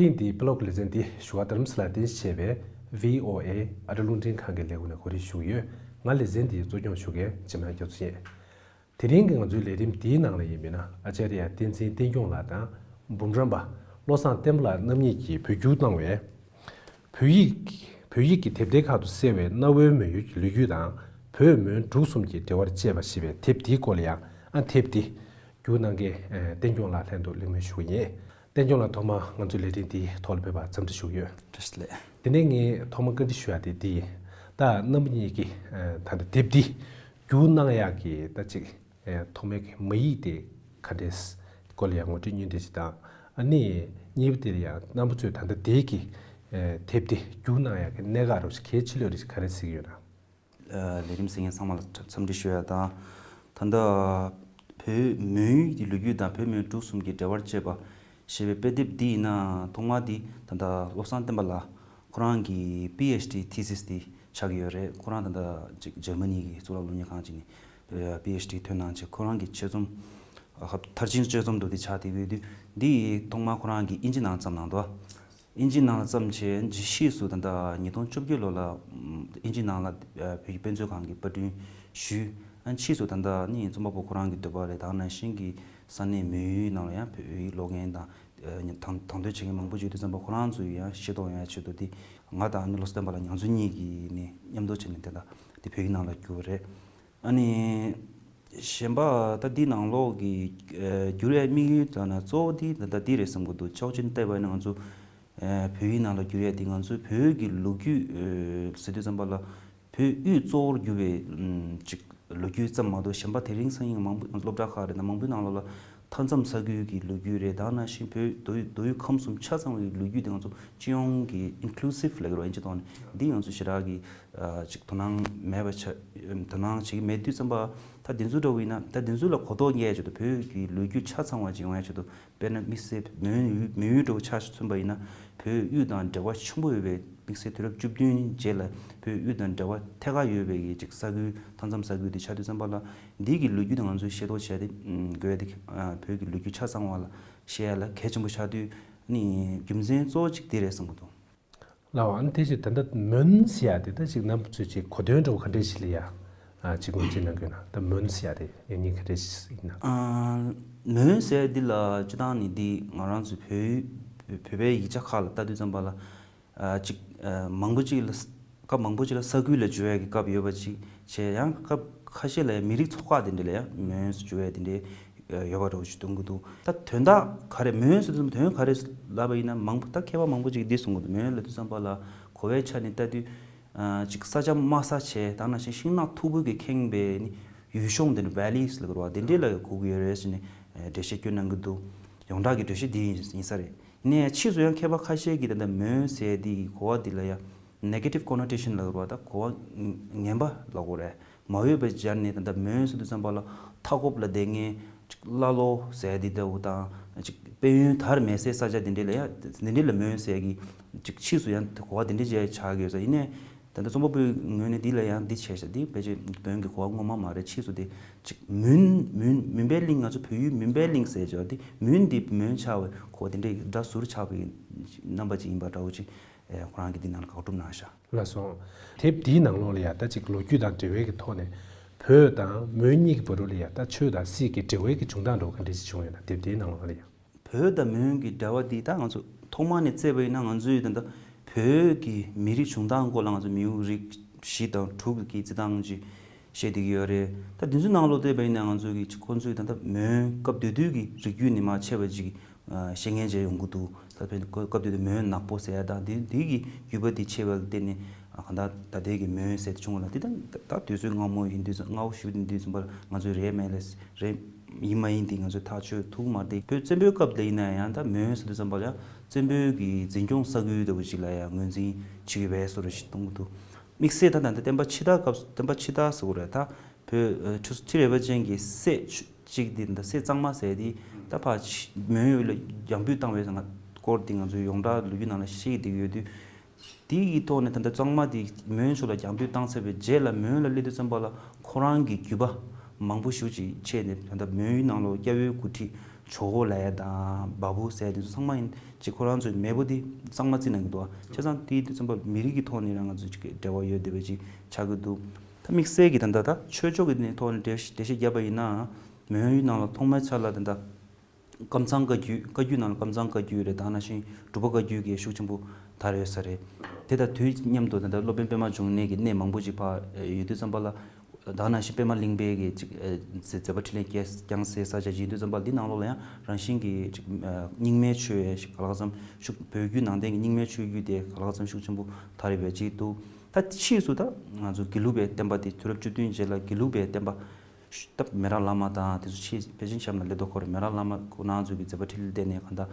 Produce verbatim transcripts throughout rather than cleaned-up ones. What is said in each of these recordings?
ཐེངས་འདིའི་པི་ལོག་ལེ་ཚན་འདི་བཞུགས་སྒར་རྡ་རམ་ས་ལར་རྟེན་གཞི་བྱས་པའི་ཝི་ཨོ་ཨེ་ཨ་རི་རླུང་འཕྲིན་ཁང་གི་ལས་ཁུངས་ནས་གོ་སྒྲིག་ཞུས་ཡོད། ང་ལེ་ཚན་འདི་གཙོ་སྐྱོང་ཞུ་མཁན་འཇམ་དབྱངས་རྒྱ་མཚོ་ཡིན། དེ་རིང་གི་ང་ཚོའི་ལས་རིམ་འདིའི་ནང་ལ་ཡིན་པས་ན། ཨ་ཅཱརྱ་བསྟན་འཛིན་བསྟན་སྐྱོང་ལགས་དང་འབུམ་རམས་པ་བློ་བཟང་བསྟན་པ་ལགས་རྣམ་གཉིས་ཀྱིས་བོད་བསྒྱུར་གནང་བའི་བོད་ཡིག་བོད་ཡིག་གི་དེབ་ཐེར་ཁག་ཏུ་གསལ་བའི་གནའ་བོའི་མོན་ཡུལ་གྱི་ལོ་རྒྱུས་དང་། བོད་མོན་འབྲུག་གསུམ་གྱི་འབྲེལ་བར་བཅས་པ་ཞེས་པའི་དེབ་འདིའི་སྐོར་ལ་ཡང་། ཨ། དེབ་འདི་བསྒྱུར་གནང་མཁན་བསྟན་སྐྱོང་ལགས་ལྷན་དུ་གླེང་མོལ་ཞུ་གི་ཡིན། བསྟན་སྐྱོང་ལགས། ཐོག་མར་ང་ཚོའི་ལས་རིམ་འདིའི་ཐོག་ལ་ཕེབས་པར་འཚམས་འདྲི་ཞུ་གི་ཡོད། བཀྲ་ཤིས་བདེ་ལེགས། དེ་ནས་ངས་ཐོག་མར་བཀའ་འདྲི་ཞུ་ཡག་དེ་འདི་ཡིན། ད་རྣམ་པ་གཉིས་ཀྱིས་ད་ལྟ་དེབ་འདི་བསྒྱུར་གནང་ཡག་གི་ད་ཅིག་ཐོག་མའི་གི་མ་ཡིག་དེ་ག་འདྲས་སྐོར་ལ་ཡང་ངོ་སྤྲོད་སྙིང་བསྡུས་ཅིག་དང་། ཨ་ནི་གཉིས་པ་དེ་ལ་ཡང་རྣམ་པ་ཚོས་ད་ལྟ་དེབ་ཀྱི་དེབ་འདི་བསྒྱུར་གནང་ཡག་གི་གནད་འགག་རོགས་ཤིག་གལ་ཆེ་ལོས་རིགས་ག་རེ་གཟིགས་ཡོད་ན། ལས་རིམ་གཟིགས་མཁན་ཚང་མ་ལ་འཚམས་འདྲི་ཞུ་ཡ་དང་། ད་ལྟ་བོད་མོན་ཡུལ་གྱི་ལོ་རྒྱུས་དང་བོད་མོན་འབྲུག་གསུམ་གྱི་འབྲེལ་བར་བཅས་པ་ཞེས་པའི་དཔེ་དེབ་འདི་ཡིན་ན། ཐོག་མ་འདི་ད་ལྟ་བློ་བཟང་བསྟན་པ་ལགས་ཁོ་རང་གི་པི་ཨེཆ་ཌི་ཐི་སིས་འདི་ཆགས་ཀྱི་ཡོད་རེད། ཁོ་རང་ད་ལྟ་ཅིག་འཇར་མ་ནི་གི་གཙུག་ལག་སློབ་གཉེར་ཁང་ཅིག་ནས་པི་ཨེཆ་ཌི་ཐོན་གནང་བྱས། ཁོ་རང་གི་ཆེད་རྩོམ། མཐར་ཕྱིན་དཔྱད་རྩོམ་འདུག་འདི་ཆགས་བསྡད་ཡོད་དུས། འདི་ཐོག་མ་ཁོ་རང་གིས་དབྱིན་ཇི་ནང་བརྩམས་གནང་འདུག་དབྱིན་ཇི་ནང་ལ་བརྩམས་བྱས། ཕྱིས་སུ་ད་ལྟ་ཉིས་སྟོང་བཅོ་བརྒྱད་ལོ་ལ་དབྱིན་ཇི་ནང་ལ་བོད་ཀྱི་དཔེ་མཛོད་ཁང་གི་པར་སྐྲུན་ཞུས། ཨ། ཕྱིས་སུ་ད་ལྟ་ནི་རྩོམ་པ་པོ་ཁོ་རང་གི་འདོད་པ་རེད། ད་ག་ནང་བཞིན་གྱི་ས་གནས་མོན་ཡུལ་ནང་ལ་ཡང་བོད་ཡིག་ཀློག་མཁན་དང་། དང་དང་དོད་བྱེད་མཁན་མང་པོ་ཡོད་དུས་ཙམ་པ། ཁོ་རང་ཚོ་ཡང་ཤེས་རྟོགས་ཡོང་ཡ་ཆེད་དུ་འདི་ང་དང་ཨ་ནི་བློ་བཟང་བསྟན་པ་ལགས་ང་ཚོ་གཉིས་ཀྱིས་ནི་མཉམ་དུ་བྱས་ནས་དེ་འདྲ་འདི་བོད་ཡིག་ནང་ལ་བསྒྱུར་བ་རེད། ཨ་ནི་གཞན་པ་ད་འདི་ནང་ལོགས་ཀྱི་ཨ་བསྒྱུར་ཡའི་དམིགས་ཡུལ་ལབ་ན་གཙོ་བོ་འདི་ད་ལྟ་འདི་རེད་བསམ་གྱི་འདུག་ཆོག་མཆན་བལྟས་པ་ཡིན་ན་ང་ཚོ་ཨ་བོད་ཡིག་ནང་ལ་བསྒྱུར་ཡ་འདི་ང་ཚོའི་བོད་ཀྱི་ལོ་རྒྱུས་ཨ་ཟེར་དུས་ཙམ་པ་ལ། བོད་དབུས་གཙོ་བོར་གྱུར་པའི་ཨ་ཅིག་ལོ་རྒྱུས་ཙམ་མ་གཏོགས། གཞན་པ་དེ་རིང་སང་ཉིན་མང་པོ་སློབ་གྲྭ་ཁག་རེད་ན་མང་པོའི་ནང་ལོགས་ལ་མཐའ་མཚམས་ས་ཁུལ་གྱི་ལོ་རྒྱུས་རེད། ད་ག་ནང་བཞིན་བོད་མདོ་དབུས་མདོ་དབུས་ཁམས་གསུམ་ཆ་ཚང་བའི་ལོ་རྒྱུས་དེ་ང་ཚོ་སྤྱི་ཡོངས་ཀྱི་ཨིན་ཀུ་ལུ་སིབ་ལབ་ཀྱི་རེད་པ། དབྱིན་ཇི་ཐོག་ནས། འདི་ང་ཚོ་ཞེ་དྲག་གི་ཨ་ཅིག་དོ་སྣང་མེད་པ་ཆགས། དོ་སྣང་བྱེད་ཀྱི་མེད་དུས་ཙམ་པ། ད་འདི་ཚོ་འདྲ་བོ་ཡིན་ན། ད་འདི་ཚོ་ལ་གོ་རྟོགས་རྒྱས་ཆེད་དུ། བོད་ཀྱི་ལོ་རྒྱུས་ཆ་ཚང་བ་ཅིག་ཡོང་ཡ་ཆེད་དུ། དཔེར་ན་དམིགས་བསལ་མོན་ཡུལ་མོན་ཡུལ་འདྲ་བོ་ཆ་མཚོན་པ་ཡིན་ན། བོད་དབུས་དང་འབྲེལ་བ་ཆེན་པོ་ཡོད་པའི། དམིགས་བསལ་དུས་རབས་བཅུ་བདུན་རྗེས་ལ་བོད་དབུས་དང་འབྲེལ་བ་ཐད་ཀར་ཡོད་པའི་གི་ཅིག་ས་ཁུལ། མཐའ་མཚམས་ས་ཁུལ་དེ་ཆགས་དུས་ཙམ་པ་ལ། འདི་གི་ལོ་རྒྱུས་དེ་ང་ཚོས་ཤེས་རྟོགས་བྱས་ཏེ་ཨ་དགོས་ཡ་དེ། ཨ་བོད་ཀྱི་ལོ་རྒྱུས་ཆ་ཚང་བ་ལ་ཤེས་ཡ་ལ་གལ་ཆེན་པོ་ཆགས་དུས། ཨ་ནི་རྒྱུ་མཚན་གཙོ་བོ་གཅིག་དེ་རེད་བསམ་གྱི་འདུག་ལགས། ཨ་ནི་དེ་བཞིན་ད་ལྟ་མོན་ཟེར་ཡ་དེ་ད་ཅིག་རྣམ་པ་ཚོས་ཅིག་གོ་དོན་འདྲ་བོ་ག་འདྲས་ཞིག་ལ་ཡ་ཨ་ཅིག་ངོས་འཛིན་གནང་གི་ཡོད་ན། ད་མོན་ཟེར་ཡ་དེ་ཡང་སྙིང་ག་འདྲས་ཤིག་ཡིན་ན། ཨ་མོན་ཟེར་ཡ་འདི་ལ་སྤྱིར་བཏང་ནི་འདི་ང་རང་ཚོའི་བོད་བོད་པའི་ཡིག་ཆ་ཁག་ལ་ལྟ་དུས་ཙམ་པ་ལ། ཨ་ཅིག་ཨ་མང་པོ་ཅིག་ལ་སྐབས་མང་པོ་ཅིག་ལ་ས་ཁུལ་ལ་བརྗོད་ཡ་གི་སྐབས་ཡོད་པ་ཅིག་བྱས། ཡང་སྐབས་ཁ་ཤས་ལ་ཡང་མི་རིགས་ཚོ་ཁག་དེ་འདྲ་ལ་ཡང་མོན་ཟེར་བརྗོད་ཡ་དེ་འདྲའི་ཡོད་པ་འདྲ་བོ་ཞིག་མཐོང་གི་འདུག་ད་དོན་དག་ག་རེ། མོན་ཟེར་དུས་དོན་ག་རེ་ལབ་པ་ཡིན་ན། མང་པོ་ད་མཁས་པ་མང་པོ་ཅིག་གིས་འདི་གསུང་གི་འདུག་མོན་ལབ་དུས་ཙམ་པ་ལ་གོ་བའི་ཆ་ནས་ལྟ་དུས། ཨ་ཅིག་ས་ཆ་དམའ་ས་བྱས། ད་ནང་བཞིན་ཤིང་ནགས་མཐུག་པོ་གིས་ཁེངས་པའི་ནི་ཡུལ་ལྗོངས་དེ་འདྲ། ཝེ་ལིས་ལབ་ཀྱི་རེད་པ། དེ་འདྲ་ལ་གོ་གི་ཡོད་རེད་ཟེར་ནས་འགྲེལ་བཤད་སྐྱོན་གནང་གི་འདུག་ཡོངས་གྲགས་ཀྱི་འགྲེལ་བཤད་འདི་ཡིན་ས་རེད། ཡིན་ནའི་ཕྱིས་སུ་ཡང་མཁས་པ་ཁ་ཤས་ཀྱིས་ད་ལྟ་མོན་ཟེར་འདི་གི་གོ་བ་འདི་ལ་ཡང་ནེ་གེ་ཊིབ་ཀོ་ནོ་ཊེ་ཤན་ལབ་ཀྱི་རེད་པ། ད་གོ་བ་ངན་པ་ལབ་དགོས་རེད། མ་འོས་པ་སྦྱར་ནས། ད་ལྟ་མོན་ཟེར་དུས་ཙམ་པ་ལ་མཐའ་འཁོབ་ལ་བསྡད་མཁན་ཅིག་ཀླ་ཀློ་ཟེར་འདི་ལྟ་བུ་དང་། ཅིག་དཔལ་ཡོན་དར་མེད་སའི་ས་ཆ་འདི་འདྲ་ལ་ཡ། འདི་འདྲ་ལ་མོན་ཟེར་གྱི་ཅིག་ཕྱིས་སུ་ཡང་གོ་བ་འདི་འདྲ་ཅིག་ཆགས་ཀྱི་ཡོད་ས། ཡིན་ནའི་ད་ལྟ་རྩོམ་པ་པོའི་ངོས་ནས་འདི་ལ་ཡང་འདི་བྱས་ཤག་འདི་ཕལ་ཆེར་བོན་གྱི་གོ་བ་ངོ་མ་མ་རེད། ཕྱིས་སུ་དེ་ཅིག་མུན་མུན་མུན་པའི་གླིང་། ང་ཚོ་བོད་ཡུལ་མུན་པའི་གླིང་ཟེར་བྱས་འདི་མུན་འདི་མོན་ཆགས་པའི་གོ་བ་འདི་འདྲ་སྒྲ་ཟུར་ཆགས་པའི་རྣམ་པ་ཅིག་ཡིན་པ་འདྲ་བོ་ཅིག་ཨེ་ཁོ་རང་གིས་འདི་ནང་ལ་དགག་སྒྲུབ་གནང་ཤག་ལགས་སོ། དེབ་འདིའི་ནང་ལོགས་ལ་ཡ་ད་ཅིག་ལོ་རྒྱུས་དང་འབྲེལ་བའི་གི་ཐོག་ནས་བོད་དང་མོན་གཉིས་ཀྱི་བར་དུ་ལ་ཡ་ད་ཆོས་དང་སྲིད་ཀྱི་འབྲེལ་བའི་གི་བྱུང་སྟངས་འདྲ་བོ་ག་འདྲ་ཞིག་བྱུང་ཡོད་ན། དེབ་འདིའི་ནང་ལོགས་ལ་ཡ། བོད་དང་མོན་གྱི་འབྲེལ་བ་འདི་ད་ང་ཚོ་ཐོག་མ་ནས་བཙལ་བ་ཡིན་ན། ང་ཚོས་ད་ལྟ་བོད་ཀྱི་མི་རིགས་བྱུང་སྟངས་སྐོར་ལ་ང་ཚོ་མིའུ་རིགས་བཞི་དང་དྲུག་གི་རྩི་སྟངས་ཅིག་བཤད་བསྡད་ཀྱི་ཡོད་རེད། ད་འདི་ཚོའི་ནང་ལོགས་བལྟས་པ་ཡིན་ན་ང་ཚོ་གི་ཁོ་ཚོས་ད་ལྟ་མོན་སྐབས་དེ་དུས་ཀྱི་རིགས་རྒྱུད་ནས་མར་ཕྱེ་བ་ཅིག་ཨ་བཤད་མཁན་ཅིག་ཡོང་གི་འདུག་ད་དཔེར་ན་སྐབས་དེ་དུས་མོན་ནག་པོ་ཟེར་ཡ་དང་། དེ་དེ་གི་བརྒྱུད་པ་དེ་ཕྱེ་བ་ལ་བརྟེན་ནས། ཨ་གང་ལྟར་ད་ལྟའི་གི་མོན་ཟེར་དེ་བྱུང་བ་ལ། དེ་ད་ད་དུས་ཚོད་སྔ་མོ་ཡིན་དུས་ཙམ། སྔ་བོ་ཞེ་པོ་ཡིན་དུས་ཙམ་པ་ལ་ང་ཚོས་རེད་མེད་ལ་རེད། ཡིན་མ་ཡིན་དེ་ང་ཚོས་ཐག་གཅོད་ཐུབ་མ་རེད། བོད་བཙན་པོའི་སྐབས་ལ་ཡིན་ན་ཡང་ད་མོན་ཟེར་དུས་ཙམ་པ་ལ་ཡང་བཙན་པོའི་གི་འཛིན་སྐྱོང་ས་ཁུལ་འདྲ་བོ་ཞིག་ལ་ཡང་ངོས་འཛིན་བྱེད་ཀྱི་བས་བཟོ་འདྲ་ཞིག་གཏོང་གི་འདུག་དམིགས་བསལ་ད་ད་ལྟ་བསྟན་པ་ཕྱི་དར་སྐབས། བསྟན་པ་ཕྱི་དར་ཟེར་དགོས་རེད། ད་བོད་ཁྲི་ཁྲི་རལ་པ་ཅན་གྱི་སྲས་གཅིག་དེ། ད་སྲས་གཙང་མ་ཟེར་དེ་ད་ཕར་མོན་ཡུལ་ལ་རྒྱང་འབུད་བཏང་བའི་སྐོར་དེ་ང་ཚོའི་ཡོངས་གྲགས་ལོ་རྒྱུས་ནང་ལ་བཤད་བསྡད་ཀྱི་ཡོད་དུས། དེ་ཡི་ཐོག་ནས་ད་ལྟ་གཙང་མ་དེ་མོན་ཕྱོགས་ལ་རྒྱང་འབུད་བཏང་ཚར་བའི་རྗེས་ལ་མོན་ལ་སླེབས་དུས་ཙམ་པ་ལ་ཁོ་རང་གི་རྒྱུད་པ་མང་པོ་ཞེ་ཅིག་ཆད་ནས། ད་ལྟ་མོན་ཡུལ་ནང་ལོགས་སྐྱ་བོའི་འགོ་ཁྲིད་ ཇོ་བོ་ལབ་ཡ་དང་བ་བུ་ཟེར་ཡ་དེ་ཚོ་ཚང་མ་ཡིན་ཅིག་ཁོ་རང་ཚོའི་མེས་པོ་དེ་གཙང་མ་བརྩི་གནང་གི་འདུག་བ། བྱས་ཙང་དེའི་དུས་ཙམ་པ་མི་རིགས་ཀྱི་ཐོག་ནས་རང་ང་ཚོ་ཅིག་འབྲེལ་བ་ཡོད་བསྡད་པ་ཅིག་ཆགས་ཀྱི་འདུག་ད་དམིགས་བསལ་གྱི་ད་ལྟ་ད་ཆོས་ཕྱོགས་ཀྱི་ཐོག་ནས་འགྲེལ་བཤད་བརྒྱབ་པ་ཡིན་ན། མོན་ཡུལ་ནང་ལ་ཐོག་མའི་ཆ་ལ་ད་ལྟ་ཀམ་ཚང་བཀའ་བརྒྱུད། བཀའ་བརྒྱུད་ནང་ལ་ཀམ་ཚང་བཀའ་བརྒྱུད་རེད། ད་ནང་བཞིན་འབྲུག་པ་བཀའ་བརྒྱུད་ཀྱི་ཤུགས་ཆེན་པོ་དར་ཡོད་ས་རེད། དེ་དང་དུས་མཉམ་དུ་ད་ལྟ་སློབ་དཔོན་པད་མ་འབྱུང་གནས་ཀྱི་གནས་མང་པོ་ཅིག་ཕར་ཡོད་དུས་ཙམ་པ་ལ། ད་ནང་བཞིན་པད་མ་གླིང་པའི་གི་ཅིག་མཛད་པ་འཕྲིན་ལས་བསྐྱངས་སའི་ས་ཆ་ཅིག་ཡིན་དུས་ཙམ་པ་ལ། འདི་ནང་ལོགས་ལ་ཡང་རང་བཞིན་གྱི་ཅིག་རྙིང་མའི་ཆོས་ཡས་ཤིག་ག་ལ་ག་ཙམ་ཤུགས། བོད་བརྒྱུད་ནང་བསྟན་གྱི་རྙིང་མའི་ཆོས་བརྒྱུད་དེ་ག་ལ་ག་ཙམ་ཤུགས་ཆེན་པོ་དར་ཡོད་པའི་ཅིག་འདུག་ད་ཕྱིས་སུ་ད་ང་ཚོ་དགེ་ལུགས་པའི་བསྟན་པ་དེ་དུས་རབས་བཅུ་བདུན་རྗེས་ལ་དགེ་ལུགས་པའི་བསྟན་པ་ད་མེ་རག་བླ་མ་དང་དེ་ཚོ་ཕྱིས་ཕལ་ཆེར་ཆབ་ན་ལེ་དོ་ཁོ་རེ་མེ་རག་བླ་མ་ཁོ་རང་ཚོ་གི་མཛད་པ་འཕྲིན་ལས་བསྟན་ནས་གང་ལྟར་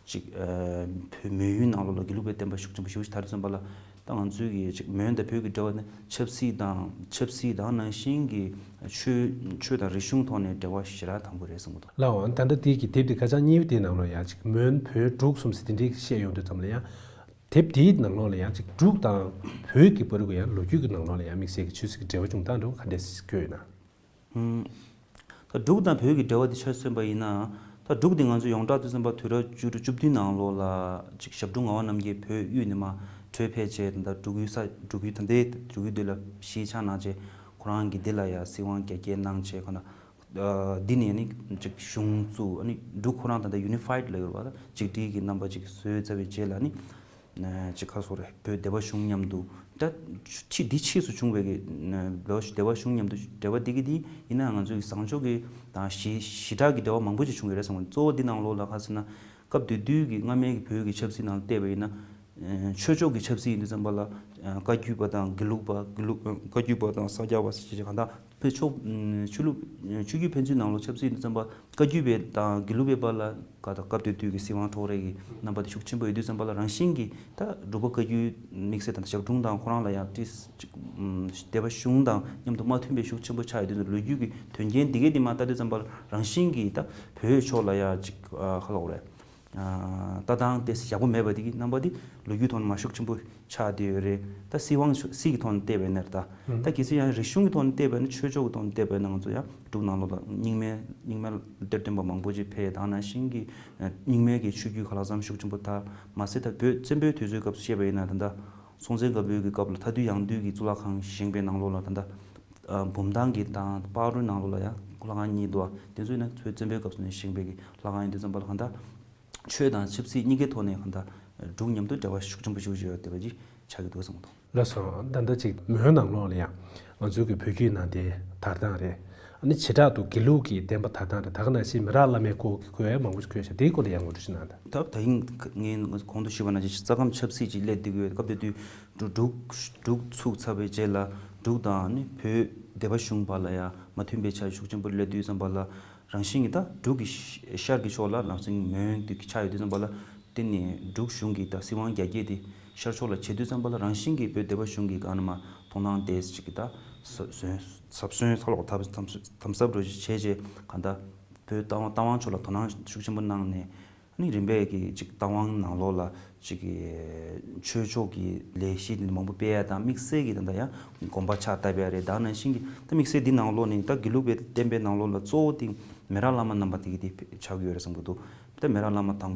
ཅིག་བོད་མོན་ཡུལ་ནང་ལོགས་ལ་དགེ་ལུགས་པའི་བསྟན་པ་ཤུགས་ཆེན་པོ་ཞེ་པོ་ཞིག་དར་ཙམ་པ་ལ། ད་ང་ཚོའི་གི་ཅིག་མོན་དང་བོད་ཀྱི་འབྲེལ་བ་ནི་ཆབ་སྲིད་དང་ཆབ་སྲིད་དང་ནང་བཞིན་གྱི་ཆོས་ཆོས་དང་རིག་གཞུང་ཐོག་ནས་འབྲེལ་བ་ཞེ་དྲག་དམ་པོ་རེད་བསམ་གྱི་འདུག་ལའོ། ད་ལྟ་དེ་གི་དེབ་དེ་ཁ་བྱང་གཉིས་པ་དེའི་ནང་ལོགས་ཡང་ཅིག་མོན་བོད་འབྲུག་གསུམ་ཟེར་དེ་འདྲའི་བཤད་ཡོང་དུས་ཙམ་ལ་ཡང་། དེབ་དེའི་ནང་ལོགས་ལ་ཡང་ཅིག་འབྲུག་དང་བོད་ཀྱི་བར་གྱི་ཡང་ལོ་རྒྱུས་ཀྱི་ནང་ལོགས་ལ་ཡང་དམིགས་བསལ་གྱི་ཆོས་སྲིད་ཀྱི་འབྲེལ་བ་བྱུང་སྟངས་འདྲ་བོ་ག་འདྲས་བཀོད་ཡོད་ན། ད་འབྲུག་དང་བོད་ཀྱི་འབྲེལ་བ་དེ་ཆ་མཚོན་པ་ཡིན་ན། ད་འབྲུག་དེ་ང་ཚོ་ཡོངས་གྲགས་དུ་མཚོན་པ་དུས་རབས་བཅུ་དྲུག་བཅུ་བདུན་ནང་ལོགས་ལ་ཅིག་ཞབས་དྲུང་ངག་དབང་རྣམ་རྒྱལ་བོད་དབུས་ནས་མར་བྲོས་ཕེབས་བྱས། ད་ལྟ་འབྲུག་ཡུལ་ས་འབྲུག་ཡུལ་ད་ལྟའི་འབྲུག་ཡུལ་འདི་ལ་གཞིས་ཆགས་གནང་བྱས། ཁོ་རང་གིས་འདི་ལ་ཡང་སྲིད་དབང་རྒྱ་སྐྱེད་གནང་བྱས། ཁོ་ན་འདི་ནས་ནི་ཅིག་གཞུང་བཙུགས། ཨ་ནི་འབྲུག་ཁོ་རང་ད་ལྟ་ཡུ་ནི་ཕའེཌ་ལབ་ཡོད་རེད་པ། ད་གཅིག་སྒྲིལ་གྱི་རྣམ་པ་ཅིག་བཟོས་ཚར་བའི་རྗེས་ལ་ནི། ཅིག་ཁ་སོ་རེ་བོད་སྡེ་པ་གཞུང་མཉམ་དུ། ད་ཕྱི་འདི་ཕྱིས་སུ་བྱུང་བའི་གི་སྡེ་པ་གཞུང་མཉམ་དུ་འབྲེལ་བ་འདི་གི་འདི་ཡིན་ན། ང་ཚོའི་གི་བཟང་ཕྱོགས་ཀྱི་དང་ཞི་ཞི་དྲག་གི་འབྲེལ་བ་མང་པོ་ཅིག་བྱུང་ཡོད་རེད་བསམ་གི། གཙོ་བོ་འདི་ནང་ལོགས་ལ་ག་ཟེར་ན། སྐབས་དེ་དུས་ཀྱི་སྔ་མའི་གི་བོད་ཀྱི་ཆབ་སྲིད་ནང་བལྟས་པ་ཡིན་ན། ཆོས་ཕྱོགས་ཀྱི་ཆབ་སྲིད་ཡིན་དུས་ཙམ་པ་ལ། བཀའ་བརྒྱུད་པ་དང་དགེ་ལུགས་པ། དགེ་ལུགས་བཀའ་བརྒྱུད་པ་དང་ས་སྐྱ་པ་ཟེར་བྱས་གང་དག་བོད་ཕྱོགས་ཆོས་ལུགས་ཆོས་བརྒྱུད་ཕན་ཚུན་ནང་ལོགས་ཆབ་སྲིད་ཡིན་དུས་ཙམ་པ། བཀའ་བརྒྱུད་པའི་དང་དགེ་ལུགས་པའི་བར་ལ་ག་ད་སྐབས་དེ་དུས་ཀྱི་སྲིད་དབང་འཕྲོག་རེས་ཀྱི་རྣམ་པ་དེ་ཤུགས་ཆེན་པོ་ཡོད་དུས་ཙམ་པ་ལ། རང་བཞིན་གྱིས་ད་འབྲུག་པ་བཀའ་བརྒྱུད་དམིགས་བསལ་དང་ཞབས་དྲུང་དང་ཁོ་རང་ལ་ཡང་ཏིས་ཅིག་སྡེ་པ་གཞུང་དང་མཉམ་དུ་མ་མཐུན་པའི་ཤུགས་ཆེན་པོ་ཆགས་ཡོད་དུས། ལོ་རྒྱུས་ཀྱི་དོན་རྐྱེན་འདི་གའི་འདི་མ་ལྟ་དུས་ཙམ་པ་ལ། རང་བཞིན་གྱིས་ད་བོད་ཕྱོགས་ལ་ཡང་ཅིག་ཁ་ལོག་རེད། ལྟ་སྟངས་དེ་ཡག་པོ་མེད་པ་དེ་གི་རྣམ་པ་དེ་ལོ་རྒྱུས་ཐོག་ནས་མར་ཤུགས་ཆེན་པོ་ཆགས་བསྡད་ཡོད་རེད། ད་སྲིད་དབང་ཤུ་སྲིད་ཀྱི་ཐོག་ནས་བལྟས་པ་ཡིན་ན་རེད། ད་ད་གལ་སྲིད་ཡང་རིག་གཞུང་གི་ཐོག་ནས་བལྟས་པ་ཡིན་ན། ཆོས་ཕྱོགས་ཀྱི་ཐོག་ནས་བལྟས་པ་ཡིན་ན། ང་ཚོ་ཡང་འབྲུག་ནང་ལོགས་ལ་རྙིང་མའི་རྙིང་མའི་གཏེར་སྟོན་པ་མང་པོ་ཅིག་ཕེབས། དེ་ནང་བཞིན་གྱི་རྙིང་མའི་གི་ཆོས་བརྒྱུད་ག་ལ་ག་ཙམ་ཤུགས་ཆེན་པོ་དར། མ་ཟད་ད་བོད་བཙན་པོའི་དུས་ཚོད་སྐབས་སུ་བཤད་པ་ཡིན་ན། ད་ལྟ་སྲོང་བཙན་སྒམ་པོའི་གི་སྐབས་ལ་མཐའ་འདུལ་ཡང་འདུལ་གྱི་གཙུག་ལག་ཁང་བཞེངས་པའི་ནང་ལོགས་ལ། ད་ལྟ་བུམ་ཐང་གི་དང་སྤ་རོའི་ནང་ལོགས་ལ་ཡང་ལྷ་ཁང་གཉིས་འདུག་བ། དེ་ཚོ་ཡིན་ན་བོད་བཙན་པོའི་སྐབས་སུ་ནས་བཞེངས་པའི་གི་ལྷ་ཁང་ཡིན་དུས་ཙམ་པ་ལ། གང་ལྟར་ཆོས་དང་ཆབ་སྲིད་གཉིས་ཀའི་ཐོག་ནས་གང་ལྟར་འབྲུག་མཉམ་དུ་འབྲེལ་བ་ཤུགས་ཆེན་པོ་ཞིག་ཡོད་བསྡད་པ་ཅིག་ཆགས་ཀྱི་འདུག་བསམ་གྱི་འདུག་ལགས་སོ། ད་ལྟ་ཅིག་མོན་ནང་ལོགས་ལ་ཡང་ང་ཚོའི་གི་བོད་བརྒྱུད་ནང་བསྟན་དར་སྟངས་རེད། ཨ་ནི་བྱེ་བྲག་ཏུ་དགེ་ལུགས་ཀྱི་བསྟན་པ་དར་སྟངས་རེད། ད་ག་ནང་བཞིན་མི་རག་བླ་མའི་སྐོར་གྱི་སྐོར་ཡང་མང་པོ་ཞིག་བཀོད་ཤག་དེའི་སྐོར་ལ་ཡང་ངོ་སྤྲོད་ཅིག་གནང་དང་། ད་ད་ཡིན་ངས་གོང་དུ་ཞུས་པ་ནང་བཞིན་རྩ་ཁྲིམས་ཆབ་སྲིད་ཅིག་སླེབས་བསྡད་ཀྱི་ཡོད། སྐབས་དེ་དུས་འབྲུག་འབྲུག་འབྲུག་ཚུགས་ཚར་བའི་རྗེས་ལ། འབྲུག་དང་ནི་བོད་སྡེ་པ་གཞུང་བར་ལ་ཡང་མ་མཐུན་པའི་ཆ་ཤུགས་ཆེན་པོ་སླེབས་དུས་ཙམ་པ་ལ། རང་བཞིན་གྱིས་ད་འབྲུག་གི་ཤར་གྱི་ཕྱོགས་ལ་ལམ་སེང་མོན་དེ་ཆགས་ཡོད་དུས་ཙམ་པ་ལ། དེ་ནི་འབྲུག་གཞུང་གིས་ད་སྲིད་དབང་རྒྱ་སྐྱེད་དེ་ཤར་ཕྱོགས་ལ་བྱེད་དུས་ཙམ་པ་ལ། རང་བཞིན་གྱིས་བོད་སྡེ་པ་གཞུང་གིས་གང་ན་མ་དོ་སྣང་དེ་ཅིག་གི་ད་ཟབ་ཟོན་ཟབ་ཟོན་ཚ་ལོག་དམ་དམ་དམ་ཟབ་འགྲོ་བྱས་བྱས། གང་ལྟར་བོད་རྟ་དབང་རྟ་དབང་ཕྱོགས་ལ་དོ་སྣང་ཤུགས་ཆེན་པོ་གནང་ནས། ཨ་ནི་རིམ་པས་ཀྱི་ཅིག་རྟ་དབང་ནང་ལོགས་ལ་ཅིག་གི་ཆོས་ཕྱོགས་ཀྱི་ལས་གཞི་དེ་མང་པོ་སྤེལ་ཡ་དང་། དམིགས་བསལ་གྱི་ད་ལྟ་ཡང་དགོན་པ་ཕྱག་བཏབ་ཡ་རེད། ད་ག་ནང་བཞིན་གྱི་ད་དམིགས་བསལ་འདི་ནང་ལོགས་ནས་ད་དགེ་ལུགས་པའི་བསྟན་པའི་ནང་ལོགས་ལ་གཙོ་བོ་དེ་མེ་རག་བླ་མ་རྣམ་པ་དེ་གི་དེ་ཆགས་ཀྱི་ཡོད་རེད་བསམ་གྱི་འདུག་ད་མེ་རག་བླ་མ་དང་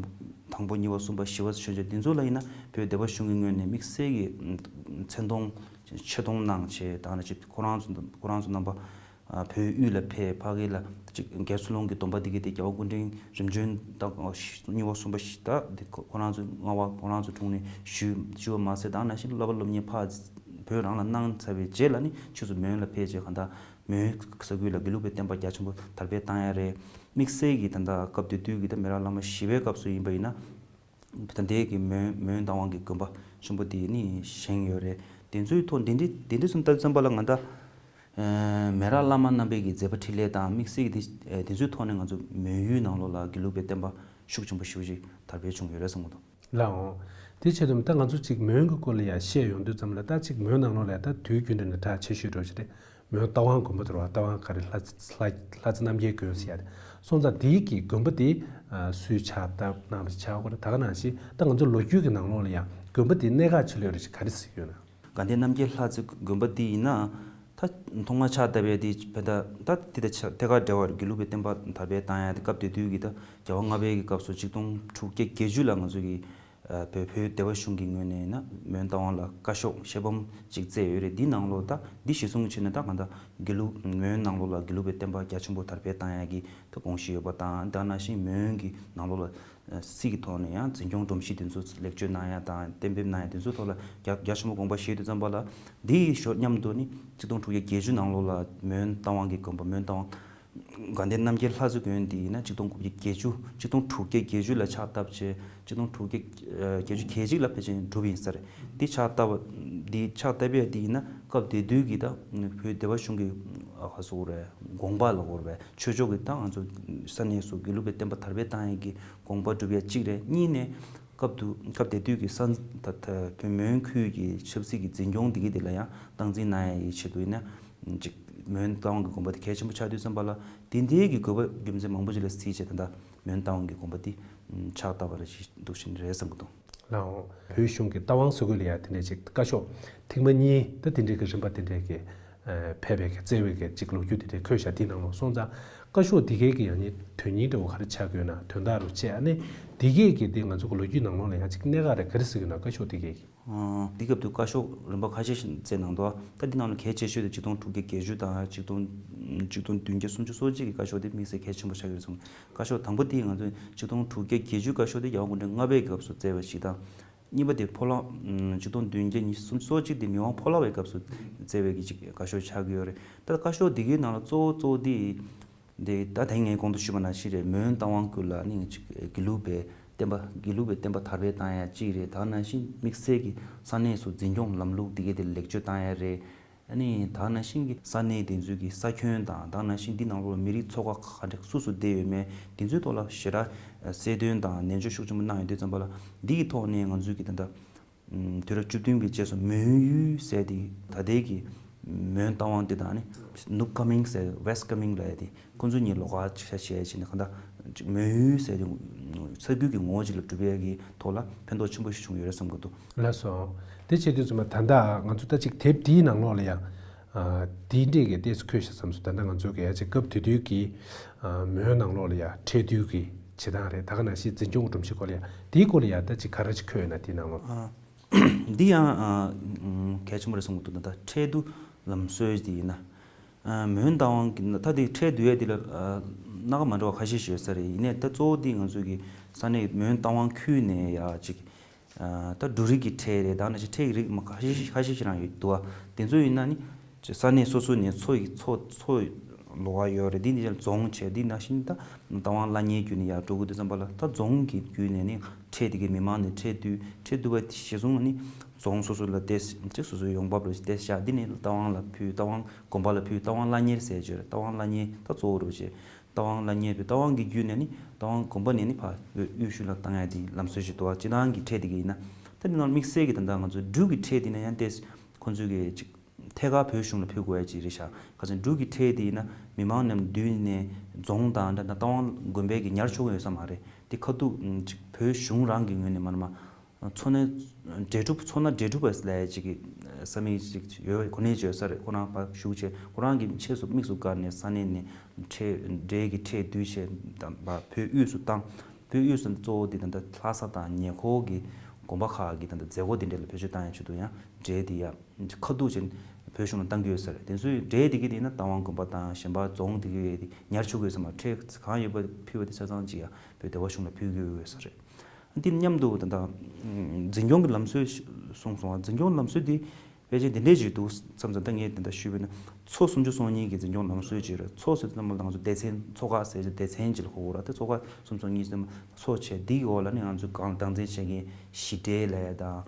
དང་པོ་གཉིས་པ་གསུམ་པ་བཞི་པ་ཞེས་བྱ་འདི་ཚོ་ལ་ཡིན་ན་བོད་སྡེ་པ་གཞུང་གི་ངོས་ནས་དམིགས་བསལ་གྱི་མཚན་མཐོང་ཆེ་མཐོང་གནང་བྱས། ད་ག་ནང་བཞིན་ཁོ་རང་ཚོ་ཁོ་རང་ཚོ་རྣམ་པ། བོད་དབུས་ལ་ཕེབས། ཕ་གི་ལ་ཅིག་རྒྱ་མཚོ་ལུང་གི་སྡོམ་པ་འདི་གའི་དེ་རྒྱལ་བ་སྐུ་ཕྲེང་རིམ་བྱོན་དང་གཉིས་པ་གསུམ་པ་ཞིག་ད་འདི་ཁོ་ཁོ་རང་ཚོའི་མངའ་དབང་ཁོ་རང་ཚོའི་དྲུང་ནས་ཞུས་ཞུས་པ་མ་ཟད། ད་ག་ནང་བཞིན་བསླབ་པ་སློབ་གཉེར་ཕར་བོད་རང་ལ་གནང་ཚར་བའི་རྗེས་ལ་ནི་ཕྱིས་སུ་མོན་ལ་ཕེབས་བྱས། གང་ལྟར་མོན་ས་ཁུལ་ལ་དགེ་ལུགས་པའི་བསྟན་པ་རྒྱ་ཆེན་པོ་དར་སྤེལ་བཏང་ཡ་རེད། དམིགས་བསལ་གྱི་ད་ལྟ་སྐབས་དེ་དུས་ཀྱི་ད་མེ་རག་བླ་མ་བཞི་པའི་སྐབས་སུ་ཡིན་པ་ཡིན་ན། ད་ལྟའི་གི་མོན་མོན་རྟ་དབང་གི་དགོན་པ་ཆེན་པོ་དེ་ནི་བཞེངས་ཡོད་རེད། དེ་ཚོའི་ཐོག་འདི་འདྲའི་དེ་འདྲའི་སུ་ལྟ་ཙམ་པ་ལ་ང་ད་མེ་རག་བླ་མ་རྣམ་པའི་གི་མཛད་པ་འཕྲིན་ལས་དང་དམིགས་བསལ་གྱི་དེ་དེ་ཚོའི་ཐོག་ནས་ང་ཚོ་མོན་ཡུལ་ནང་ལོགས་ལ་དགེ་ལུགས་པའི་བསྟན་པ་ཤུགས་ཆེན་པོ་ཞེ་པོ་ཅིག་དར་སྤེལ་བྱུང་ཡོད་རེད་བསམ་གྱི་འདུག་ལགས་འོང་། དེ་ཆེད་དུ་ད་ང་ཚོ་ཅིག་མོན་གྱི་སྐོར་ལ་ཡང་བཤད་ཡོང་དུས་ཙམ་ལ། ད་ཅིག་མོན་ནང་ལོགས་ལ་ད་དུས་རྒྱུན་དུ་ནི་གྲགས་ཆེ་ཤོས་འགྲོ་ཞིག་རེད། མོན་རྟ་དབང་དགོན་པ་དེ་རེད་པ། རྟ་དབང་ག་རེ་ལྷ་རྩེ་ལྷ་ལྷ་རྩེ་རྣམ་རྒྱལ་དགོན་ཟེར་ཡ་རེད། སོང་ཙང་དེའི་གི་དགོན་པ་དེ་སུས་ཕྱག་བཏབ་གནང་བ་ཞིག་ཆགས་ཀྱི་ཡོད་རེད། ད་ག་ནང་བཞིན་ད་ང་ཚོ་ལོ་རྒྱུས་ཀྱི་ནང་ལོགས་ལ་ཡང་དགོན་པ་དེའི་གནད་འགག་ཆེ་ཤོས་རེད་ཅིག་ག་རེ་ཟེར་གྱི་ཡོད་ན། དགའ་ལྡན་རྣམ་རྒྱལ་ལྷ་རྩེ་དགོན་པ་འདི་ཡིན་ན། ད་ཐོག་མར་ཕྱག་བཏབ་ཡས་དེ་བས་ད་ད་དེ་ད་ཆ་ཐད་ཀར་འབྲེལ་བ་དགེ་ལུགས་པའི་བསྟན་པ་དར་སྤེལ་བཏང་ཡས་དེ་སྐབས་དེ་དུས་ཀྱི་ད་རྒྱལ་བ་ལྔ་པའི་གི་སྐབས་སུ་གཅིག་སྟོང་དྲུག་བརྒྱ་བརྒྱད་ཅུ་ལ་ང་ཚོ་གི་ཨ་བོད་བོད་སྡེ་པ་གཞུང་གི་ངོས་ནས་ན་མོན་རྟ་དབང་ལ་བཀའ་ཤོག་ཤེལ་བམ་ཅིག་བསྩལ་ཡོད་རེད། འདི་ནང་ལོགས་ད་འདི་གཞི་བཟུང་བྱས་ནས་ད་གང་ལྟར་དགེ་ལུགས་མོན་ནང་ལོགས་ལ་དགེ་ལུགས་པའི་བསྟན་པ་རྒྱ་ཆེན་པོ་དར་སྤེལ་བཏང་ཡས་ཀྱི་ད་དགོངས་གཞི་ཡོད་པ་དང་། ད་ནང་བཞིན་མོན་གྱི་ནང་ལོགས་ལ་སྲིད་ཀྱི་ཐོག་ནས་ཡང་འཛིན་སྐྱོང་སྒྲོམ་གཞི་དེ་ཚོ་ལེགས་བཅོས་གནང་ཡ་དང་གཏན་འབེབས་གནང་ཡ་དེ་ཚོའི་ཐོག་ལ་རྒྱ་རྒྱ་ཆེན་པོ་དགོངས་པ་བཞེས་དུས་ཙམ་པ་ལ་འདིའི་ཞོར་མཉམ་དུ་ནི་གཅིག་སྟོང་དྲུག་བརྒྱ་བརྒྱད་ཅུ་ནང་ལོགས་ལ་མོན་རྟ་དབང་གི་དགོན་པ་མོན་རྟ་དབང་དགའ་ལྡན་རྣམ་རྒྱལ་ལྷ་མཛེས་དགོན་འདི་ཡིན་ན་གཅིག་སྟོང་དགུ་བརྒྱ་བརྒྱད་ཅུ་གཅིག་སྟོང་དྲུག་བརྒྱ་བརྒྱད་ཅུ་ལ་ཕྱག་བཏབ་བྱས་གཅིག་སྟོང་དྲུག་བརྒྱ་བརྒྱད་ཅུ་གྱ་གཅིག་ལ་ཕལ་ཆེར་གྲུབ་ཡིན་ས་རེད། འདི་ཕྱག་བཏབ་པ་འདི་ཕྱག་བཏབ་ཡ་འདི་ཡིན་ན་སྐབས་དེ་དུས་ཀྱི་ད་བོད་སྡེ་པ་གཞུང་གི་ཨ་ཁ་སོགས་རེད་དགོངས་པ་ལ་འོར་བའི་ཆོས་ཕྱོགས་ཀྱི་ད་ང་ཚོ་ས་གནས་སུ་དགེ་ལུགས་པའི་བསྟན་པ་དར་སྤེལ་བཏང་ཡས་ཀྱི་དགོངས་པ་སྒྲུབ་ཡ་གཅིག་རེད། གཉིས་ནས་སྐབས་དུ་སྐབས་དེ་དུས་ཀྱི་ས་ད་ད་བོད་མོན་ཁུལ་གྱི་ཆབ་སྲིད་ཀྱི་འཛིན་སྐྱོང་འདི་གའི་དེ་ལ་ཡང་སྟངས་འཛིན་གནང་ཡ་ཡི་ཆེད་དུ་ཡིན་ན་ཅིག་མོན་རྟ་དབང་གི་དགོན་པ་དེ་གལ་ཆེན་པོ་ཆགས་དུས་ཙམ་པ་ལ་དེ་འདྲའི་གི་དགོས་པ་རྒྱུ་མཚན་མང་པོ་ཅིག་ལ་བརྩིས་བྱས་ད་ལྟ་མོན་རྟ་དབང་གི་དགོན་པ་འདི་ཕྱག་བཏབ་པ་རེད་ཅིག་འདུག་བཞིན་རེད་བསམ་གྱི་འདུག་ལགས་འོང་། བོད་གཞུང་གི་རྟ་དབང་ཟེར་དགོས་ལ་ཡ་དེ་འདྲས་ཅིག་བཀའ་ཤོག་ཐེངས་མ་གཉིས་ད་དེ་འདྲས་ཀྱི་རིམ་པ་དེ་འདྲས་ཀྱི་ཕེབས་པའི་གི་བསྩལ་བའི་གི་ཅིག་ལོ་རྒྱུས་དེ་འདྲས་འཁོད་བཞག་དེའི་ནང་ལ་སོང་ཙང་བཀའ་ཤོག་དེ་གའི་གི་ཡང་ནི་དོན་སྙིང་འདྲ་བོ་ག་རེ་ཆགས་ཀྱི་ཡོད་ན་དོན་དག་རུ་བྱས་ཨ་ནི་དེ་གའི་གི་དེ་ང་ཚོ་གི་ལོ་རྒྱུས་ནང་ལོགས་ལ་ཡང་ཅིག་གནད་འགག་རེ་ག་རེ་ཟེར་གྱི་ཡོད་ན་བཀའ་ཤོག་དེ་གའི་གི་འདི་སྐབས་དུ་བཀའ་ཤོག་རིམ་པ་ཁ་ཤས་ཤིག་བསྩལ་གནང་འདུག་ད་འདི་ནང་ལ་གལ་ཆེ་ཤོས་དེ་ཆིག་སྟོང་དྲུག་བརྒྱ་བརྒྱད་ཅུ་དང་ཆིག་སྟོང་ཆིག་སྟོང་བདུན་བརྒྱ་སུམ་ཅུ་སོ་གཅིག་གི་བཀའ་ཤོག་དེ་དམིགས་བསལ་གལ་ཆེན་པོ་ཆགས་ཀྱི་རེད་གསུངས། བཀའ་ཤོག་དང་པོ་དེ་ང་ཚོས་ཆིག་སྟོང་དྲུག་བརྒྱ་བརྒྱད་ཅུ་བཀའ་ཤོག་དེ་རྒྱལ་བ་སྐུ་ཕྲེང་ལྔ་པའི་སྐབས་སུ་བསྩལ་བ་ཞིག་དང་། གཉིས་པ་དེ་ཕོ་ལྷ་ཆིག་སྟོང་བདུན་བརྒྱ་ཉི་ཤུ་སོ་གཅིག་དེ་མི་དབང་ཕོ་ལྷ་བའི་སྐབས་སུ་བསྩལ་བའི་གི་ཅིག་བཀའ་ཤོག་ཆགས་ཀྱི་ཡོད་རེད། ད་བཀའ་ཤོག་དེ་གའི་ནང་ལ་གཙོ་བོ་གཙོ་བོ་དེ། འདི་ད་ཐེངས་ངས་གོང་དུ་ཞུས་པ་ནང་བཞིན་རེད། མོན་རྟ་དབང་ཁུལ་ལ་ནི་ཅིག་དགེ་ལུགས་པའི་བསྟན་པ་དགེ་ལུགས་པའི་བསྟན་པ་དར་སྤེལ་བཏང་ཡ་གཅིག་རེད། ད་ནང་བཞིན་དམིགས་བསལ་གྱི་ས་གནས་སུ་འཛིན་སྐྱོང་ལམ་ལུགས་འདི་གའི་དེ་ལེགས་བཅོས་བཏང་ཡ་རེད། ཨ་ནི་ད་ནང་བཞིན་གྱི་ས་གནས་དེ་ཚོའི་གི་ས་ཁྱོན་དང་ད་ནང་བཞིན་འདི་ནང་ལོགས་ལ་མི་རིགས་ཚོ་ཁག་ག་འདྲ་སུ་སུ་བསྡད་ཡོད་མེད་དེ་ཚོའི་ཐོག་ལ་ཞེ་དྲག་གསལ་སྟོན་དང་ནན་བརྗོད་ཤུགས་ཆེན་པོ་གནང་ཡོད་དུས་ཙམ་པ་ལ་འདི་གི་ཐོག་ནས་ང་ཚོའི་གི་ད་ལྟ། དུས་རབས་བཅུ་བདུན་གྱི་རྗེས་སུ་མོན་ཡུལ་ཟེར་དེ་ད་ལྟའི་གི་མོན་རྟ་དབང་དེ་དང་ནི་ནུབ་ཀ་མིང་ཟེར་West Kameng ལབ་ཡ་དེ་ཁོང་ཚོ་གཉིས་ལོགས་ཀ་ཆ་བྱས་བྱས་ནས་གང་ལྟར་ཅིག་མོན་ཡུལ་ཟེར་དེ་ས་ཁུལ་གྱི་ངོ་བོ་ཅིག་ལ་གྲུབ་ཡ་གི་ཐོག་ལ་ཕན་ཐོགས་ཆེན་པོ་ཞིག་བྱུང་ཡོད་རེད་བསམ་གྱི་འདུག་ལགས་སོ། དེ་བྱེད་དུས་ཙམ་པ་ད་ལྟ་ང་ཚོ་ད་ཅིག་དེབ་དེའི་ནང་ལོགས་ལ་ཡང་དེའི་འདྲས་ཀྱི་ཏོག་ཙམ་འཁོད་ཤག་བསམ་སོང་། ད་ལྟ་ང་ཚོ་གི་ཡ་ཅིག་སྐབས་དེ་དུས་ཀྱི་མོན་ནང་ལོགས་ལ་ཡ་ཁྲལ་བསྡུའི་གི་བྱེད་སྟངས་རེད། ད་ག་ནང་བཞིན་འཛིན་སྐྱོང་གི་སྒྲོམ་གཞི་སྐོར་ལ་ཡ་དེའི་སྐོར་ལ་ཡ་ད་ཅིག་ག་རེ་ཅིག་འཁོད་ཡོད་ན་དེའི་ནང་ལོགས། འདི་ཡང་གལ་ཆེན་པོ་རེད་བསམ་གྱི་འདུག་ད་ལྟ་ཁྲལ་བསྡུ་ལམ་སྲོལ་འདི་ཡིན་ན། མོན་རྟ་དབང་གི་ད་དེ་ཁྲལ་བསྡུ་ཡས་འདི་ལ་སྣ་ཁ་མ་འདྲ་བ་ཁ་ཤས་ཤིག་ཡོད་ས་རེད། ཡིན་ནའི་ད་གཙོ་བོ་འདི་ང་ཚོ་གི་ས་གནས་མོན་རྟ་དབང་ཁུལ་ནས་ཡ་ཅིག་ད་འབྲུ་རིགས་ཀྱི་ཁྲལ་རེད། ད་ནང་བཞིན་ཁྲལ་གྱི་རིགས་མ་ཁ་ཤས་ཁ་ཤས་ཤིག་རང་ཡོད་འདུག་བ། དེ་ཚོ་ཡིན་ན་ནི་ཅིག་ས་གནས་སོ་སོ་ནས་མཚོ་ཡི་མཚོ་མཚོ་ལོགས་ཀ་ཡོད་རེད། འདི་ནི་རྫོང་བྱས་འདི་ནང་བཞིན་ད་རྟ་དབང་བླ་གཉེར་བརྒྱུད་ནས་ཡར་འགྲོ་དགོས་དུས་ཙམ་པ་ལ་ད་རྫོང་གི་བརྒྱུད་ནས་ནི་ཁྲལ་དེ་གའི་མི་མང་ནས་ཁྲལ་བསྡུ་ཁྲལ་བསྡུ་བ་གཞི་བཟུང་ནི་རྫོང་སོ་སོ་ལ་ཏོག་ཙམ་སོ་སོའི་ཡོང་འབབ་རུ་ཏོག་ཙམ་བཞག་འདི་ནི་རྟ་དབང་ལ་ཕུལ། རྟ་དབང་དགོན་པ་ལ་ཕུལ། རྟ་དབང་བླ་གཉེར་ཟེར་བརྗོད་རེད། རྟ་དབང་བླ་གཉེར་ད་གཙོ་བོ་རུ་བྱས། རྟ་དབང་བླ་གཉེར་བའི་རྟ་དབང་གི་བརྒྱུད་ནས་ནི་རྟ་དབང་དགོན་པ་ནས་ནི་ཕར་དབུས་གཞུང་ལ་བཏང་ཡ་དེ་ལམ་སྲོལ་ཞིག་འདུག་བ། སྤྱིར་བཏང་གི་ཁྲལ་དེ་ག་ཡིན་ན། ད་དེ་ནང་དམིགས་བསལ་གྱི་ད་ལྟ་ང་ཚོ་འབྲུ་གི་ཁྲལ་དེ་ནི་ཡང་ཏོག་ཙམ་ཁོང་ཚོས་གི་ཅིག་ཐད་ཀར་བོད་གཞུང་ལ་ཕུལ་དགོས་ཡ་ཅིག་རེད་ཤག་ག་ཚོད་འབྲུ་གི་ཁྲལ་དེ་ཡིན་ན་མི་མང་རྣམས་བསྡུས་ནས་རྫོང་དང་འདྲ་ན་རྟ་དབང་དགོན་པའི་གི་ཉར་ཆོག་གི་ཡོད་ས་མ་རེད། དེ་ཁ་ཐུག་ཅིག་བོད་གཞུང་རང་གི་ངོས་ནས་མར་མར། མཚོ་སྣ་འབྲས་སྒྲུབ་མཚོ་སྣ་འབྲས་སྒྲུབ་པ་ལས་ཅིག་གི་ས་མིག་ཅིག་ཡོད་གོ་གནས་ཅིག་ཡོད་ས་རེད། ཁོ་རང་ཕར་བཞུགས་བྱས་ཁོ་རང་གི་ཆེད་དུ་དམིགས་སུ་བཀར་ནས་ས་གནས་ནས་ཁྲལ་འབྲས་ཀྱི་ཁྲལ་བསྡུས་བྱས་དང་བོད་དབུས་སུ་བཏང་། བོད་དབུས་སུ་གཙོ་བོ་དེ་ད་ལྟ་ལྷ་ས་དང་ཉེ་འཁོར་གྱི་དགོན་པ་ཁག་གི་ད་ལྟ་མཛད་སྒོ་དེ་འདྲ་ལ་བེད་སྤྱོད་བཏང་ཡ་ཆེད་དུ་ཡང་འབྲས་དེ་ཡ་ཁ་ཐུག་ཅིག་བོད་གཞུང་ལ་བཏང་གི་ཡོད་ས་རེད། དེ་ཚོའི་འབྲས་དེ་གི་དེ་ན་རྟ་དབང་དགོན་པ་དང་གཞན་པ་རྫོང་དེ་གི་ཡོད་དེ་ཉར་ཆོག་གི་ཡོད་ས་མ་རེད། ཁྲལ་གང་ཡོད་པ་ཕུལ་བ་དེ་ཆ་ཚང་ཅིག་ཡ་བོད་སྡེ་པ་གཞུང་ལ་ཕུལ་གི་ཡོད་ས་རེད། འདི་མཉམ་དུ་ད་ལྟ་འཛིན་སྐྱོང་གི་ལམ་སྲོལ་གསུངས་སོང་བ། འཛིན་སྐྱོང་ལམ་སྲོལ་འདི་ཕལ་ཆེར་འདི་འདྲས་ཅིག་འདུག་བསམ་ཙང་ད་ངས་དེ་འདྲ་ཞུས་པ་ཡིན་ན་མཚོ་སུམ་ཅུ་སོ་གཉིས་ཀྱི་འཛིན་སྐྱོང་ལམ་སྲོལ་ཅིག་རེད། མཚོ་ཟེར་དུས་ཙམ་པ་ང་ཚོ་སྡེ་ཚན་མཚོ་ཁག་ཟེར་ཅིག་སྡེ་ཚན་ཅིག་ལ་གོ་དགོས་ར། ད་མཚོ་ཁག་སུམ་ཅུ་སོ་གཉིས་ཟེར་ན་མཚོ་བྱས་འདི་གི་འོག་ལ་ནི་ང་ཚོ་གང་སྟངས་འཛིན་བྱེད་མཁན་བཞི་གྲས་ལབ་ཡ་དང་།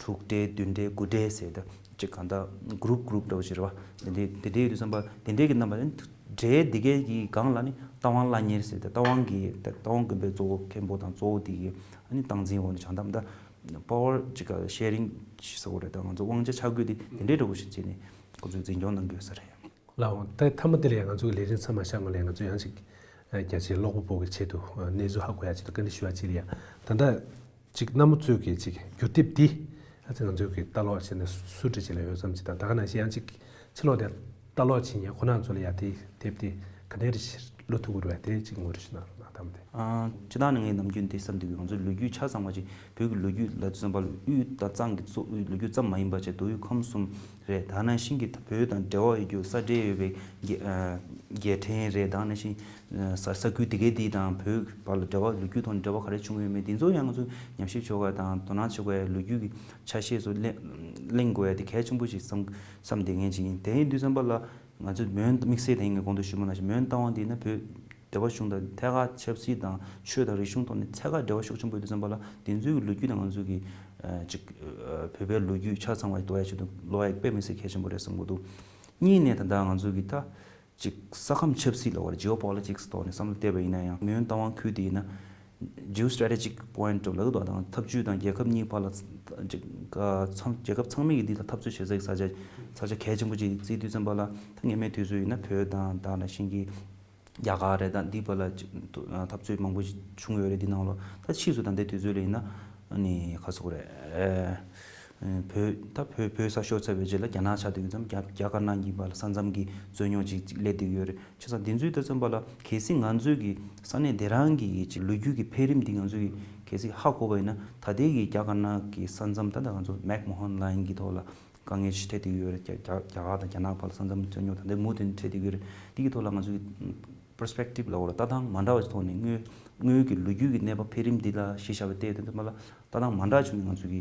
དྲུག་གྲས་བདུན་གྲས་དགུ་གྲས་ཟེར་ཏེ་ཅིག་གང་ལྟར་གུ་རུབ་གུ་རུབ་འདྲ་བོ་ཞིག་རེད་བ། དེ་འདྲའི་དེ་འདྲའི་ཡོད་དུས་ཙམ་པ་དེ་འདྲའི་གི་རྣམ་པ་ནི་གྲས་འདི་གའི་གི་སྒང་ལ་ནི་རྟ་དབང་བླ་གཉེར་ཟེར་ཏེ་རྟ་དབང་གི་རྟ་དབང་དགོན་པའི་གཙོ་བོ་མཁན་པོ་དང་གཙོ་བོ་དེ་གི་ཨ་ནི་སྟངས་འཛིན་འོག་ནས་བྱང་ཐབས་ད་པ་ཝར་ཅིག་ག་ཤེར་རིང་ཞིག་ཟེར་དགོས་རེད། ད་ང་ཚོ་དབང་ཆ་ཆ་བགོས་དེ་དེ་འདྲའི་འདྲ་བོ་ཞིག་བྱས་ནས་ཁོ་ཚོས་འཛིན་སྐྱོང་གནང་གི་ཡོད་ས་རེད། ལགས་འོང་། ད་མཐའ་མ་དེ་ལ་ཡང་ང་ཚོའི་ལས་རིམ་མཚམས་མ་བཞག་སྔོན་ལ་ཡང་ང་ཚོ་ཡང་ཅིག་རྒྱ་ཆེའི་ཀློག་པ་པོ་གི་ཆེད་དུ་གནས་ཚུལ་ཧ་གོ་ཡ་ཆེད་དུ་བཀའ་འདྲི་ཞུ་བ་ཅིག་ལ་ཡང་ད་ལྟ། ཅིག་གནའ་མོ་གཙོས་ཀྱི་ཅིག་འགྱུར་དེབ་འདི་ཨ་ཙི་ང་ཚོའི་གི་ལྟ་ཀློག་བྱས་ནས་སུ་འདྲ་ཅིག་ལ་ཡོད་ཙམ་ཅིག་དང་ད་ག་ནང་བཞིན་ཡང་ཅིག་ ཕྱི་ལོགས་དེ་ལྟ་ཀློག་བྱེད་མཁན་ཁོ་རང་ཚོ་ལ་ཡ་དེ་དེབ་དེ་ག་འདྲ་རེ་བཞིན་བློ་ཐུག་གི་རེད་པས། དེ་གཅིག་ངོ་སྤྲོད་ཞུ་གནང་རོགས་གནང་། དམ་དེ། ཨ། སྤྱིར་བཏང་ནས་ངས་ནམ་རྒྱུན་དེ་བསམ་བསྡད་ཀྱི་ཡོད། ང་ཚོའི་ལོ་རྒྱུས་ཆ་ཚང་བ་ཅིག་བོད་ཀྱི་ལོ་རྒྱུས་ལ་དུས་ཙམ་པ་ལ་དབུས་དང་གཙང་གི་གཙོ་བོའི་ལོ་རྒྱུས་ཙམ་མ་ཡིན་པ་བྱས། མདོ་དབུས་ཁམས་གསུམ་རེད། ད་ནང་བཞིན་གྱི་བོད་དང་འབྲེལ་བ་ཡོད་རྒྱུ་ས་འབྲེལ་ཡོད་པའི་རྒྱལ་ཨ་རྒྱལ་ཕྲན་རེད། ད་ནང་བཞིན་ས་ས་ཁུལ་དེ་གའི་དེ་དང་བོད་བར་ལ་འབྲེལ་བ། ལོ་རྒྱུས་ཐོག་ནས་འབྲེལ་བ་ག་རེ་བྱུང་ཡོད་མེད་དེ་ཚོ་ཡང་ང་ཚོས་ཉམས་ཞིབ་བྱེད་དགོས་ཡ་དང་། དོ་སྣང་བྱེད་དགོས་ཡ། ལོ་རྒྱུས་ཀྱི་ཆ་ཤས་ཚོ་གླེང་གླེང་དགོས་ཡ་དེ་གལ་ཆེན་པོ་ཞིག་བསམ་བསམ་བསྡད་མཁན་ཅིག་ཡིན། དེ་ཡིན་དུས་ཙམ་པ་ལ་ང་ཚོས་མོན་དམིགས་བསལ་དེ་ངས་གོང་དུ་ཞུས་པ་ནང་བཞིན་མོན་རྟ་དབང་དེ་ཡིན་ན་བོད་སྡེ་པ་གཞུང་དང་ཐད་ཀར་ཆབ་སྲིད་དང་ཆོས་དང་རིག་གཞུང་ཐོག་ནས་ཐད་ཀར་འབྲེལ་བ་ཤུགས་ཆེན་པོ་ཡོད་དུས་ཙམ་པ་ལ། དེ་ཚོའི་གི་ལོ་རྒྱུས་དང་ང་ཚོའི་གི་ཨ་ཅིག་ཨ་བོད་པའི་ལོ་རྒྱུས་ཆ་ཚང་བ་ལྟ་ཡ་ཆེད་དུ་ཀློག་ཡ་དཔེ་མི་སྲིད་གལ་ཆེན་པོ་རེད་བསམ་གྱི་འདུག། གཉིས་ནས་ད་ལྟ་ང་ཚོའི་གི་ད་ཅིག་ས་ཁམས་ཆབ་སྲིད་ལ་བར་ཇི་ཨོ་པོ་ལི་ཊིག་སི་ཐོག་ནས་བསམ་བློ་བཏང་བ་ཡིན་ན་ཡང་། མོན་རྟ་དབང་ཁུལ་དེ་ཡིན་ན་ཇིའོ་སི་ཊེ་ཊེ་ཇིག་པོ་ཡིན་ཊི་ལབ་ཀྱི་འདུག། དང་འཐབ་ཇུས་དང་རྒྱལ་ཁབ་གཉིས་བར་ལ་ཅིག་ཨ་ཚང་རྒྱལ་ཁབ་ཚང་མས་ཀྱི་འདི་ལ་འཐབ་རྩོད་བྱེད་ས་ཀྱི་ས་ཆ་ས་ཆ་གལ་ཆེན་པོ་ཅིག་བརྩིས་དུས་ཙམ་པ་ལ། ད་སྔོན་མའི་དུས་ཚོད་ཡིན་ན་བོད་དང་ད་ནང་བཞིན་གྱི་རྒྱ་གར་རེད། ད་འདི་བར་ལ་ཅིག་འཐབ་རྩོད་མང་པོ་ཞིག་བྱུང་ཡོད་རེད། འདི་ནང་ལོགས་ད་ཕྱིས་སུ་ད་ལྟའི་དུས་ཚོད་ལ་ཡིན་ན་ཨ་ནི་ག་ཟེར་དགོས་རེད། ཨེ། བོད་ད་བོད་བོད་ས་ཤོར་ཚར་བའི་རྗེས་ལ་རྒྱ་ནག་ཆགས་དུས་ཙམ། རྒྱ་རྒྱ་དཀར་ནག་གི་བར་ལ་ས་མཚམས་ཀྱི་རྩོད་རྙོག་ཅིག་ཅིག་སླེབས་བསྡད་ཡོད་རེད། བྱས་ཙང་འདི་ཚོའི་དུས་ཙམ་པ་ལ་གལ་སྲིད་ང་ཚོའི་གི་ས་གནས་དེ་རང་གི་ཅིག་ལོ་རྒྱུས་ཀྱི་འཕེལ་རིམ་འདི་ང་ཚོས་གི་གལ་སྲིད་ཧ་གོ་བ་ཡིན་ན། ད་ལྟའི་གི་རྒྱ་དཀར་ནག་གི་ས་མཚམས་ད་ལྟ་ང་ཚོ་མེག་མོ་ཧན་ལའིན་གི་ཐོག་ལ་དཀའ་ངལ་ཞིག་འཕྲད་བསྡད་ཡོད་རེད། རྒྱ་རྒྱ་རྒྱ་གར་དང་རྒྱ་ནག་བར་ལ་ས་མཚམས་རྩོད་རྙོག་ད་ལྟ་མུ་མཐུད་འཕྲད་བསྡད་ཡོད་རེད། འདི་གི་ཐོག་ལ་ང་ཚོ་གི་པར་སི་པེག་ཊིབ་ལབ་དགོས་རེད། ལྟ་སྟངས་མ་འདྲ་བ་ཞིག་ཐོག་ནས་དངོས་དངོས་ཀྱི་ལོ་རྒྱུས་ཀྱི་གནས་བབ་འཕེལ་རིམ་འདི་ལ་གཞི་བཞག་པའི་ལྟས་དོན་དུ་མ་ལ་ལྟ་སྟངས་མ་འདྲ་བྱུང་ནས་ང་ཚོ་གི་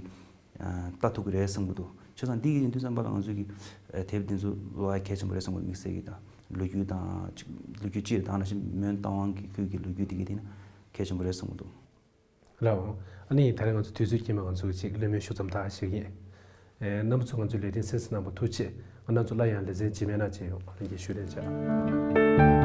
ཨ་ལྟ་ཐུབ་ཀྱི་རེད་བསམ་གྱི་འདུག། བྱས་ཙང་འདི་གི་ཡིན་དུས་ཙམ་པ་ལ་ང་ཚོ་གི་ཨ་དེབ་འདི་ཚོ་ཀློག་ཡ་གལ་ཆེན་པོ་རེད་བསམ་གྱི་འདུག། དམིགས་བསལ་གྱི་ད་ལོ་རྒྱུས་དང་ཅིག་ལོ་རྒྱུས་སྤྱིར་དང་ནང་བཞིན་མོན་རྟ་དབང་གི་ཁུལ་གྱི་ལོ་རྒྱུས་འདི་གི་དེ་ན་གལ་ཆེན་པོ་རེད་བསམ་གྱི་འདུག། ལགས། ཨ་ནི་ད་རེས་ང་ཚོ་དུས་ཚོད་རྐྱེན་པས་ང་ཚོ་ཅིག་གླེང་མོལ་ཞུ་མཚམས་ད་བཞག་གི་ཡིན། ཨེ། རྣམ་པ་ཚོ་ང་ཚོའི་ལས་རིམ་གསན་གཟིགས་གནང་བར་ཐུགས་རྗེ་ཆེ། ང་རང་ཚོ་སླར་ཡང་ལེ་ཚན་རྗེས་མའི་ནང་མཇལ་ཡོང་། ལྷན་རྒྱས་བཞུགས་གདན་འཇགས།